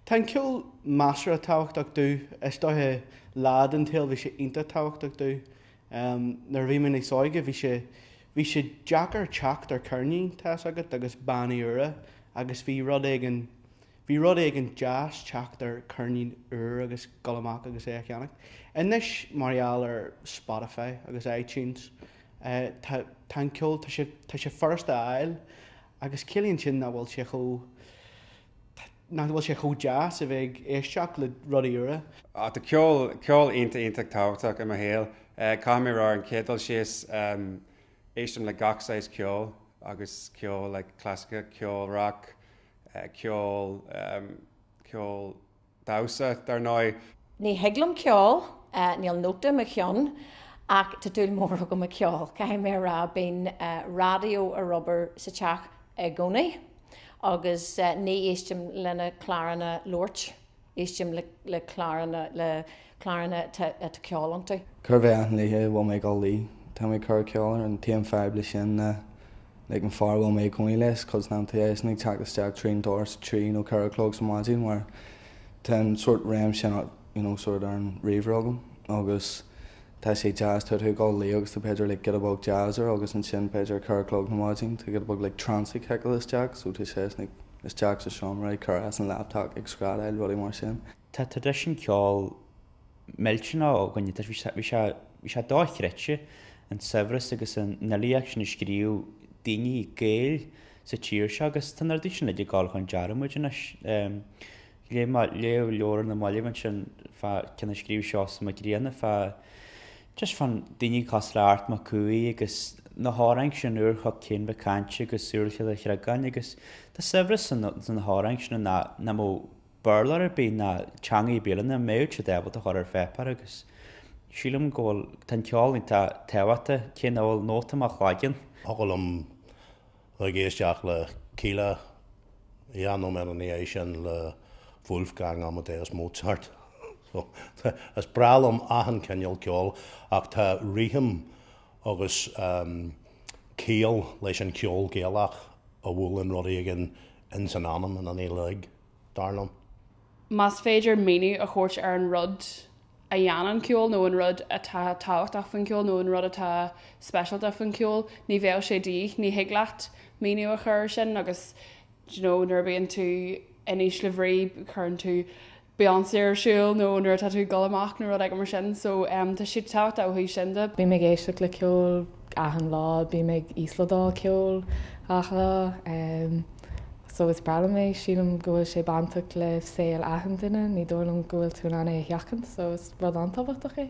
Tá an ceol measartha tábhachtach domh. Is dóiche lá den tsaol bhí sé iontach tábhachtach domh. Nuair a bhí mé níos óige bhí sé, bhí sé deacair teacht ar ceirnín, tá fhios agat, agus bannaí úra agus bhí rud éigin, bhí rud éigin deas teacht ar cheirnín úr agus dul amach agus é a cheannacht. Anois mar gheall ar Spotify agus iTunes tá, tá an ceol, tá sé, tá sé furasta a fháil agus ciallaíonn sin nach bhfuil sé chomh, nach bhfuil sé chomh deas a bheith ag éisteacht le rudaí úra. Tá ceol, ceol iontach iontach tábhachtach i mo shaol. Caithfidh mé a rá ar an chéad dul síos, éistim le gach saghas ceoil agus ceol like clasaiceach, ceol rock, ceol, ceol damhsa dar ndóigh. Ní thig liom ceol, níl nóta i mo cheann, ach tá dúil mhór agam i gceol. Caithfidh mé a rá, bíonn raidió ar obair sa teach i gcónaí agus ní éistim lena cláranna labhairt, éistim le cláranna, le cláranna atá ceol iontu. Cérbh é achan oíche a bhfuil mé ag dul a luí, tá mé ag cur ceol ar an t-aon fadhb le sin ná like an fear a bhfuil mé ag cónaí leis, cuid den am tá eisean ag teacht isteach trín doras a 3 nó 4 a chlog sa maidin mar tá an sort réim sin you know sort ar an ríomhaire agam agus tá sé deas tá tú ag dul a luí agus tá b'fhéidir like giota beag jazz air agus ansin b'fhéidir 4 a chlog na maidin tá giota beag like trance ag ciceáil isteach so tá seisean ag isteach sa seomra ag cur as an laptop ag screadaíl rudaí mar sin. Tá traidisiún ceoil millteanach againne. Bhí sé, bhí sé, bhí sé dochreidte, an saibhreas agus an fhilíocht sin a scríobh daoine, Gaeil, sa tír seo agus tá na rudaí sin uilig ag dul chun dearmaid anois. Léigh mé, léadh leabhar ar na mallaibh ansin fá ceann a scríobh Seosamh Mac Grianna fá, just fán daoine cosúil le Art Mac Cumhaigh agus na hamhráin sin Úr Choc Chéin Mhic Cáinte agus Úrchill Chreagáin agus tá saibhreas sna hamhráin sin nach mbeadh Béarlóir ar bith ná teanga ar bith eile nach mbeadh siad ábalta a chur ar pháipéar agus sílim go bhfuil, tá an ceol iontach tábhachtach, cé nach bhfuil nóta i mo chloigeann. Thiocfadh liom bheith ag éisteacht le Kíla 2 nóiméad ina dhiaidh sin le Wolfgang Amadeus Mozart. So, is breá liom achan cineál ceoil ach tá rithim agus ciall leis an cheol Gaelach a bhuaileann rud éigin ins an anam in an uilig. dar liom. Más féidir míniú a thabhairt ar an rud a dhéanann ceol nó an rud atá tábhachtach faoin cheol nó an rud atá speisialta faoin cheol, ní bheadh sé de dhíth, ní thig leat míniú a chur air sin agus do you know nuair a bhíonn tú in ísle bhrí cuireann tú Beyonce ar siúl nó nuair atá tú ag dul amach nó rud éigin mar sin so tá sé tábhachtach ó thaobh sin de. Bím ag éisteacht le ceol achan lá, bím ag íoslódáil ceol achan lá. So is breá liom é, sílim go bhfuil sé bainteach le saol achan duine, ní dóigh liom go bhfuil tú in ann é a sheachaint, so is rud an-tábhachtach é.